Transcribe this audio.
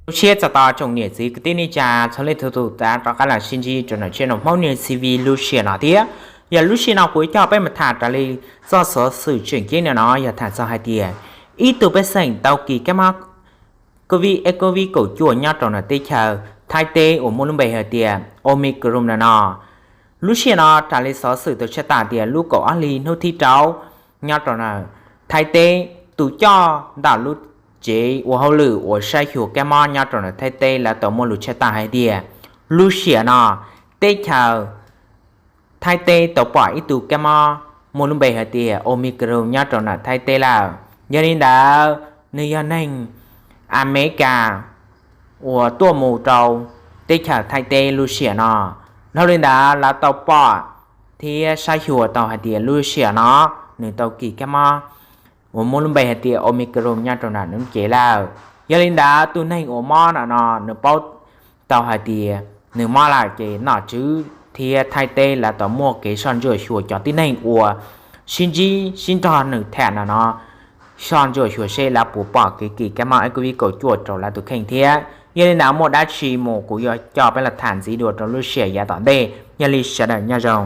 Zoo siab txog tau tsoom niam txiv kwv tij neej tsa txhua leej txhua tus rov qab los sib ntsib rau ntawm channel Hmoob News T V lub sij hawm no thiab. Yog lub sij hawm no kuv yuav coj peb mus tham raws li txoj xov xwm tseem ceeb no yog tham txog hais tias ib tug pej xeem tau kis kab mob COVID, COVID kaum cuaj nyob rau ntawm teb chaws Thaib teb uas muaj lub npe hais tias Omicron no no. Lub sij hawm no raws li xov xwm tau tshaj tawm tias lub kaum ob hli hnub thib rau nyob rau ntawm Thaib teb, tus coj ntawm lub tsev ua hauj lwm uas saib xyuas kab mob nyob rau ntawm Thaib teb lawv tau muaj lus tshaj tawm hais tias lub sij hawm no teb chaws Thaib teb tau pom ib tug kab mob muaj lub npe hais tias Omicron nyob rau ntawm Thaib teb lawm. Yog li ntawd nws yog neeg Amelikas uas tuaj mus rau teb chaws Thaib teb lub sij hawm no. Dhau li ntawd lawv tau pom thiab saib xyuas tau hais tias lub sij hawm no nws tau kis kab mob uas muaj lub npe hais tias Omicron nyob rau ntawm nws lub cev lawm. Yog li ntawd tus neeg uas mob no no nws paub tau hais tias nws mob lawm ces nom tswv thiab Thaib teb lawv tau muaj kev soj ntsuam xyuas cov tib neeg uas sib ntsib sib nrog nws tham no no, soj ntsuam xyuas seb lawv puas pom kev kis kab mob COVID kaum cuaj rau lawv tus kheej thiab. Yog li ntawd muaj dab tsi mus kuv yuav coj peb los tham ntxiv dua rau lub sij hawm yav tom ntej. Yog li sawv daws nyob zoo.